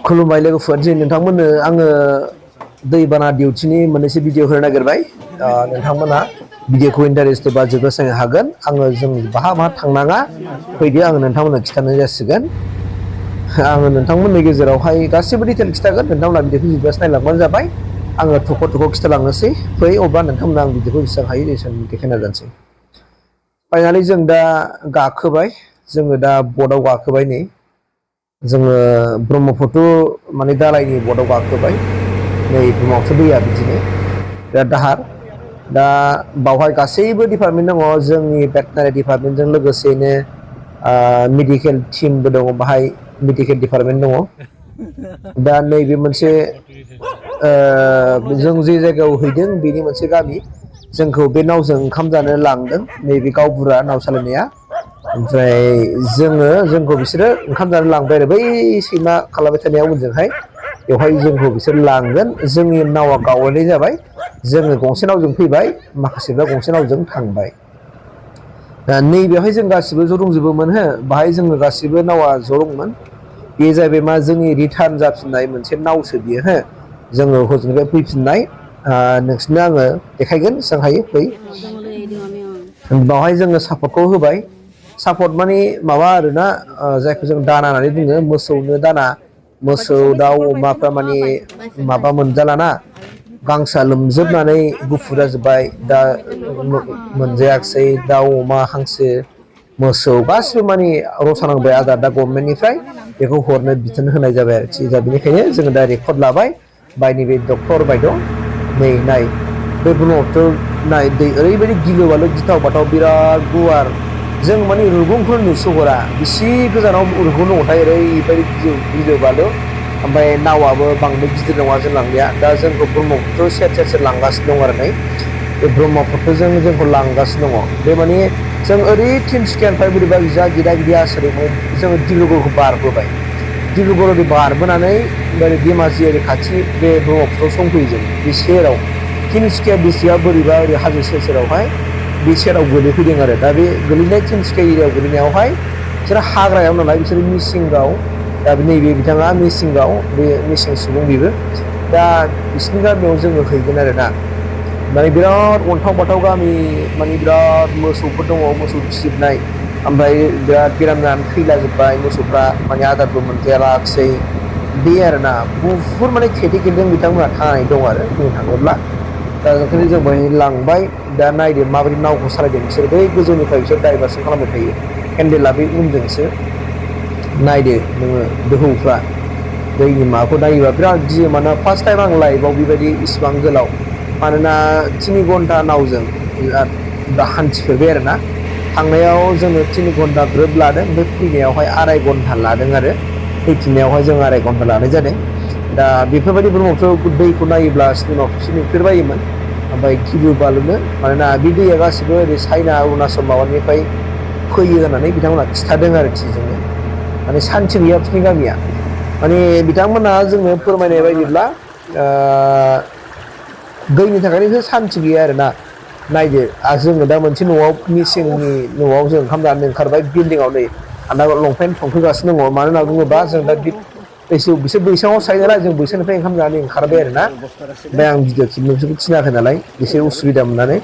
खुलुमबाय लोगोफोर दिनै नोंथांमोननो आङो दैबाना डिउटिनि मोननैसो भिडिअ होनो नागिरबाय नोंथांमोना भिडिअखौ इन्टारेस्ट बा जोबजासिम हागोन आङो जों बहा थांनाङा फैदो आङो नोंथांमोननो खिथानाय जासिगोन आङो नोंथांमोननि गेजेरावहाय गासिबो डिटेल खिथागोन नोंथांमोना भिडिअखौ जोबजासिम नायलांबानो जाबाय आङो थख' खिथालांनोसै फै अब्ला नोंथांमोना आं भिडिअखौ जेसेबां हायो एसेबां देखायना जानोसै फाइनालि जों दा गाखोबाय जोङो दा बटआव गाखोबाय नै जोङो ब्रह्मपुत्र माने दालायनि बटआव गाखोबाय नै ब्रह्मपुत्र दैया बिदिनो बिराद दाहार दा बावहाय गासैबो डिपार्टमेन्ट दङ जोंनि भेटेनारि डिपार्टमेन्टजों लोगोसेनो मेडिकेल टिमबो दङ बाहाय मेडिकेल डिपार्टमेन्ट दङ दा नैबे मोनसे जों जे जायगायाव हैदों बेनि मोनसे गामि जोंखौ बे नावजों ओंखाम जानो लांदों नैबे गावबुरा नाव सालायनाया ओमफ्राय जोंखौ बिसोरो ओंखाम जानो लांबाय आरो बै सैमा खालामबाय थानाया उनजोंहाय बेवहाय जोंखौ बिसोर लांगोन जोंनि नावा गावलायनाय जाबाय जोङो गंसे नावजों फैबाय माखासेफ्रा गंसे नावजों थांबाय दा नैबेवहाय जों गासिबो ज' दंजोबोमोन हो बाहाय जोङो गासिबो नावा ज' दंमोन बे जाहैबाय मा जोंनि रिटार्न जाफिननाय मोनसे नावसो बियो हो जोङो हजोंनिफ्राय फैफिननाय नोंसोरनो आङो देखायगोन जेसेबां हायो फै बावहाय जोङो सापर्टखौ होबाय सापर्ट माने माबा आरोना जायखौ जों दाना होननानै बुङो मोसौनो दाना मोसौ दाउ अमाफ्रा माने माबा मोनजालाना गांसोआ लोमजोबनानै गुफुर जाजोब्बाय दा मोनजायाखिसै दाउ अमा हांसो मोसौ गासिबो माने रसा नांबाय आदार दा गभर्नमेन्टनिफ्राय बेखौ हरनो बिथोन होनाय जाबाय आरोखि दा बेनिखायनो जोङो दा रेकर्ड लाबाय बायनि बे डक्टर बायद' नै नाय बे ब्रह्मपुत्र नाय दै ओरैबायदि गिलु बालु गिथाव बाथाव बिराद गुवार जों माने रुगुंखौ नुस'हरा बेसे गोजानाव रुगुं दङथाय ओरैबायदि गिलु बालु ओमफ्राय नावाबो बांद्राय गिदिर नङा जों लांनाया दा जोंखौ ब्रह्मपुत्र सेर लांगासिनो दं आरो नै बे ब्रह्मपुत्रजों जोंखौ लांगासिनो दङ बे माने जों ओरै तिनसुकियानिफ्राय बोरैबा जा गिदा गिदा आसरिमोन जोङो डिब्रुगड़खौ बारबोबाय डिब्रुगड़ ओरै बारबोनानै ओरै धेमाजि ओरै खाथि बे ब्रह्मपुत्रआव संफैयो जों बे सेराव तिनसुकिया डिस्ट्रिक्टआ बोरैबा ओरै हाजो सेरावहाय बे सेराव गोलैफैदों आरो दा बे गोलैनाय तिनसुकिया एरियायाव गोलैनायावहाय बिसोर हाग्रायाव नालाय बिसोर मिसिंगाव दा नैबे बिथाङा मिसिंगाव बे मिसिं सुबुं बेबो दा बिसिनि गामियाव जोङो हैगोन आरो ना माने बिराद अन्थाव बाथाव गामि माने बिराद मोसौफोर दङ मोसौ फिसिजोबनाय ओमफ्राय बिराद बेराम जानानै थैलाजोब्बाय मोसौफ्रा माने आदारबो मोनजायालाखिसै बे आरोना बुहुद माने खेदों बिथांमोनहा थांनानै दं आरो बुंनो थाङोब्ला दा ओंखायनो जों बेहाय लांबाय दा नायदो माबायदि नावखौ सालायदों बिसोर बै गोजौनिफ्राय बिसोर डाइभारसन खालामबाय थायो हेन्देला बे उनजोंसो नायदो नोङो दोहौफ्रा दैनि माबाखौ नायोबा बिराद गियो मानोना फार्स्ट टाइम आं लाइफआव बेबायदि इसिबां गोलाव मानोना 3 घन्टा नावजों हान्थिफेरबाय आरोना थांनायाव जोङो 3 घन्टा ग्रोब लादों ओमफ्राय फैनायावहाय 2.5 घन्टा लादों आरो फैफिननायावहाय जों 2.5 घन्टा लानाय जादों दा बेफोरबायदि ब्रह्मपुत्र दैखौ नायोब्ला सिनेमाखौसो नुफेरबायोमोन ओमफ्राय गिलु बालुनो मानोना बे दैया गासिबो ओरै चाइना अरुणाचल माबानिफ्राय फैयो होननानै बिथांमोना खिथादों आरोखि जोङो माने सान्थि गैया बिसोरनि गामिया माने बिथांमोना जोंनो फोरमायनाय बायदिब्ला दैनि थाखायनो सान्थि गैया आरोना नायदो जोङो दा मोनसे न'आव मिसिंनि न'आव जों ओंखाम जानो ओंखारबाय बिल्डिंआव नै आंना लंपेन्ट संफैगासिनो दङ मानो होनना बुङोबा जों दा बिसोर बैसाङाव थायो नालाय जों बैसांनिफ्राय ओंखाम जानानै ओंखारबाय आरोना ओमफ्राय आं भिडिअ खेबनो बिसोरखौ थिनाखै नालाय एसे उसुबिदा मोननानै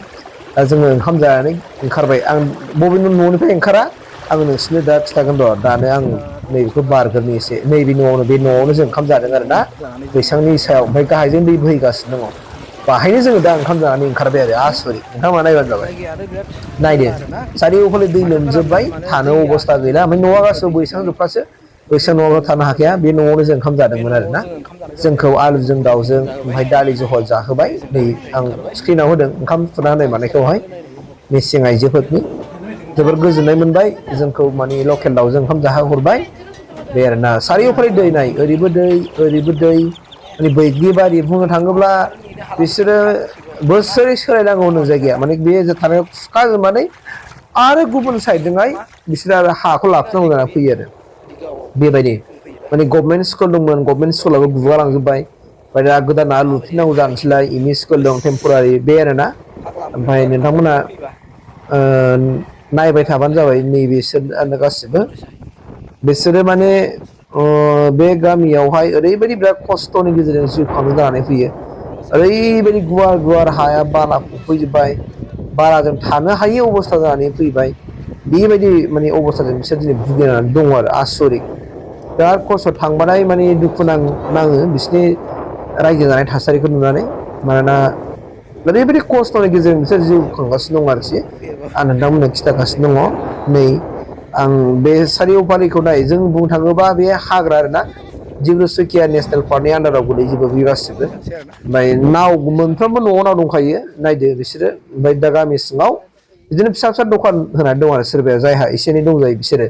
दा जोङो ओंखाम जानानै ओंखारबाय आं बबे न'निफ्राय ओंखारा आं नोंसोरनो दा खिथागोन र' दानो आं नैबेखौ बारग्रोनि एसे नैबे न'आवनो जों ओंखाम जादों आरोना बैसांनि सायाव ओमफ्राय गाहायजों दै बोहैगासिनो दङ बाहायनो जोङो दा ओंखाम जानानै ओंखारबाय आरो आसरित नोंथांमोना नायबानो जाबाय नायदो चारिय'फाले दै लोमजोबबाय थानो अबस्था गैला ओमफ्राय न'आ गासिबो बैसां जोबखासो बैसां नङाब्ला थानो हाखाया बे न'आवनो जों ओंखाम जादोंमोन आरोना जोंखौ आलुजों दाउजों ओमफ्राय दालि जहल जाहोबाय नै आं स्क्रिनाव होदों ओंखाम खुरना होनाय मानायखौहाय मिसिं आइजोफोरनि जोबोर गोजोननाय मोनबाय जोंखौ माने लकेल दाउजों ओंखाम जाहोहरबाय बे आरोना चारिय'फाले दै नाय ओरैबो दै माने बैग्रिबारि बुंनो थाङोब्ला बिसोरो बोसोरै सोलायनांगौ होनो जायगाया माने बे थानायाव खुखाजोबनानै आरो गुबुन साइडजोंहाय बिसोरो आरो हाखौ लाफिनांगौ जाना फैयो आरो बेबायदि माने गभर्नमेन्ट स्कुल दंमोन गभर्नमेन्ट स्कुलाबो गुगालांजोब्बाय ओमफ्राय दा गोदाना लुफिननांगौ जानोसैलाय एम इ स्कुल दं टेम्परारि बे आरोना ओमफ्राय नोंथांमोना नायबाय थाबानो जाबाय नैबेसोर गासिबो बिसोरो माने बे गामियावहाय ओरैबायदि बिराद खस्थ'नि गेजेरजों जिउ खांनो जानानै फैयो ओरैबायदि गुवार गुवार हाया बाला फबफैजोब्बाय बालाजों थानो हायि अबस्था जानानै फैबाय बेबायदि माने अबस्थाजों बिसोर दिनै भुगिनानै दङ आरो आसरित बिराद खस्थ' थांबाथाय माने दुखु नाङो बिसोरनि रायजो जानाय थासारिखौ नुनानै मानोना ओरैबायदि खस्थ'नि गेजेरजों बिसोर जिउ खांगासिनो दं आरोखि आं नोंथांमोननो खिन्थागासिनो दङ नै आं बे सारिय'फालिखौ नाय जों बुंनो थाङोबा बे हाग्रा आरोना तिनसुकिया नेसनेल पार्कनि आन्दाराव गोलैजोबो बे गासिबो ओमफ्राय नाव मोनफ्रोमबो न'आव नाव दंखायो नायदो बिसोरो ओमफ्राय दा गामि सिङाव बिदिनो फिसा फिसा दखान होनानै दं आरो सोरबाया जायहा एसे एनै दंजायो बिसोरो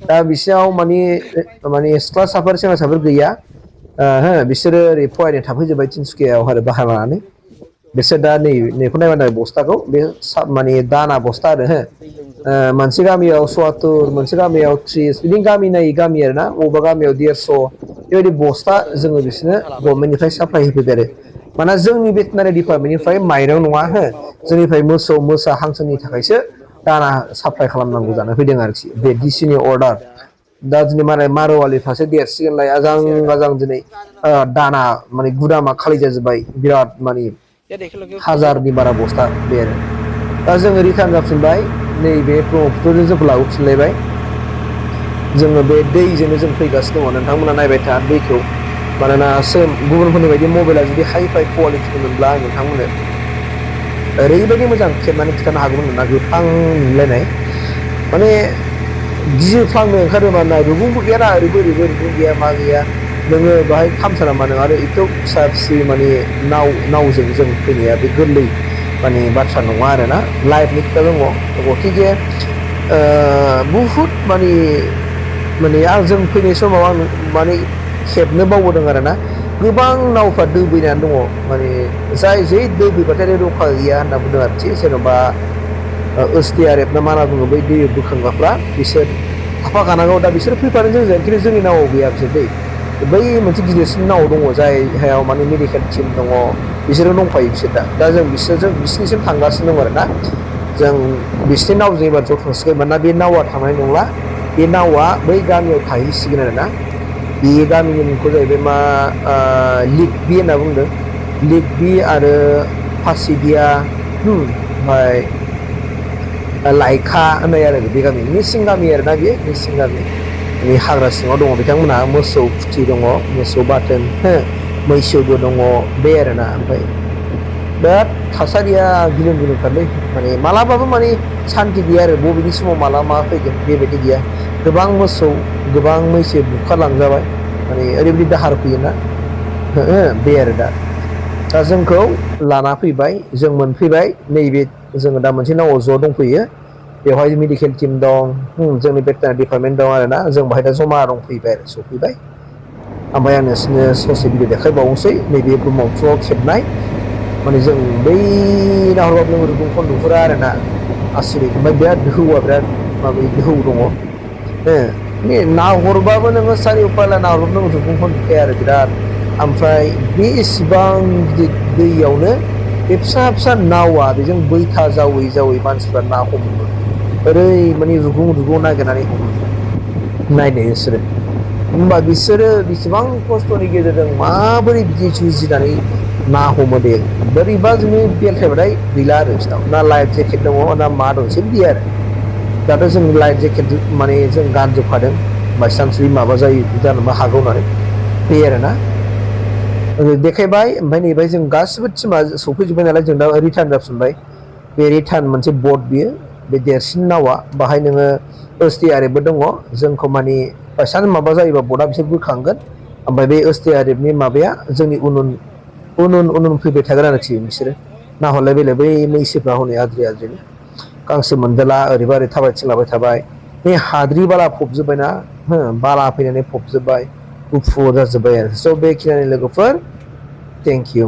दा बिसोराव माने सिख्लासाफोर सेंग्रासाफोर गैया हो बिसोरो ओरै फरायनो थाफैजोब्बाय तिनसुकियायाव आरो भारा लानानै बिसोर दा नैखौ नायबानो बस्थाखौ बे माने दाना बस्था आरो हो मोनसे गामियाव ৭४ मोनसे गामियाव 30 बिदिनो गामि नायै गामि आरोना बबेबा गामियाव 150 बेबायदि बस्था जोङो बिसोरनो गभर्नमेन्टनिफ्राय साप्लाय होफैबाय आरो मानोना जोंनि भेटेनारि डिपार्टमेन्टनिफ्राय माइरं नङा हो जोंनिफ्राय मोसौ मोसा हांसोनि थाखायसो दाना साप्लाय खालामनांगौ जानानै फैदों आरोखि बे डिसिनि अर्डार दा दिनै माने मार'वालिफ्रासो देरसिगोनलाय आजां गाजां दिनै दाना माने गुदामा खालि जाजोब्बाय बिराद माने हाजारनि बारा बस्था बे आरो दा जोङो रिटार्न जाफिनबाय नैबे ब्रह्मपुत्रजों जोंखौ लाबोफिनलायबाय जोङो बे दैजोंनो जों फैगासिनो दङ नोंथांमोना नायबाय था दैखौ मानोना गुबुनफोरनि बायदि मबाइला जुदि हाइ फाइ कुवालिटिनि मोनब्ला आं नोंथांमोननो ओरैबायदि मोजां खेबनानै खिन्थानो हागौमोन ना गोथां नुलायनाय माने गिफ्लांनो ओंखारोबा ना रुगुंबो गैयाना ओरैबो रुगुं गैया मा गैया नोङो बाहाय खामसारा मा नों आरो एथ' फिसा फिसि माने नावजों जों फैनाया बे गोरलै माने बाथ्रा नङा आरोना लाइफनि खोथा दङ गथिखे बुहुद माने जों फैनाय समाव आं माने खेबनो बावबोदों आरोना गोबां नावफ्रा दोबैनानै दङ माने जाय जै दोबैबाथाय रखा गैया होनना बुंदों आरोखि जेन'बा एसडिआरएफ ना मा होनना बुङो बै दै बोखांग्राफ्रा बिसोर थाफाखानांगौ दा बिसोर फैफानो जोंजों खिन्थु जोंनि नावआव गैया बिसोर बै मोनसे गिदिरसिन नाव दङ जायहायाव माने मेडिकेल टिम दङ बिसोरो दंफायो बिसोर दा जों बिसोरनिसिम थांगासिनो दं आरोना जों बिसोरनि नावजों एबार ज' थांसिगोन मानोना बे नावा थांनाय नंला बे नावा बै गामियाव थाहैसिगोन आरोना बे गामिनि मुंखौ जाहैबाय मा लिकबि होनना बुंदों लिकबि आरो फासिदिया ओमफ्राय लाइखा होननाय आरो बे गामि मिसिं गामि आरोना बेयो मिसिं गामि माने हाग्रा सिङाव दङ बिथांमोनहा मोसौ खुथि दङ मोसौ बाथोन मैसोबो दङ बे आरोना ओमफ्राय बिराद थासारिया गिलुं गिलुंथारलै माने मालाबाबो माने सान्थि गैया आरो बबेनि समाव माला मा फैगोन बेबायदि गैया गोबां मोसौ गोबां मैसो बुखारलांजाबाय माने ओरैबायदि दाहार फैयोना बे आरो दा जोंखौ लाना फैबाय जों मोनफैबाय नैबे जोङो दा मोनसे नावआव ज' दंफैयो बेवहाय मेडिकेल टिम दं जोंनि भेटेनारि डिपार्टमेन्ट दं आरोना जों बाहाय दा जमा दंफैबाय आरो सफैबाय ओमफ्राय आं नोंसोरनो ससे भिडिअ देखायबावनोसै नैबे ब्रह्मपुत्रआव खेबनाय माने जों बै नाहरबाबो जों रुगुंखौ नुहुरा आरोना आसरित ओमफ्राय बिराद दोहौआ बिराद माबायदि दोहौ दङ नाहरबाबो नोङो चारिय'फाले नाहरबाबो नों रुगुंखौ नुखाया आरो बिराद ओमफ्राय बे एसेबां गिदिर दैयावनो बे फिसा फिसा नावा बेजों बैथा जावै जावै मानसिफ्रा ना हमो ओरै माने रुगुं नागिरनानै हमो नायनो बिसोरो होमबा बिसोरो बेसेबां खस्थ'नि गेजेरजों माबोरै बिदि जुजिनानै ना हमो दे बोरैबा जोङो बेलथायबाथाय गैला आरो बिसोरनाव ना लाइफ जेकेट दङ ना मा दं जेबो गैया आरो दाथ' जों लाइफ जेकेट माने जों गानजोबखादों बायसान्सलि माबा जायो जानोबो हागौ होननानै बे आरोना देखायबाय ओमफ्राय नैबाय जों गासिबो टिमा सफैजोब्बाय नालाय जों दा रिटार्न जाफिनबाय बे रिटार्न मोनसे बट बियो बे देरसिन नावा बाहाय नोङो एसडिआरएफबो दङ जोंखौ माने बायसान्स माबा जायोबा बटआ बिसोर बोखांगोन ओमफ्राय बे एसडिआरएफनि माबाया जोंनि उन फैबाय थागोन आरोखि बिसोरो नाहरलाय बेलाय बै मैसोफ्रा हनै आद्रिनो गांसो मोनदोला ओरैबा ओरै थाबायथिंलाबाय थाबाय बे हाद्रि बाला फबजोब्बायना बाला फैनानै फबजोब्बाय गुफुर जाजोब्बाय आरो स' बेखिनि लोगोफोर थेंक इउ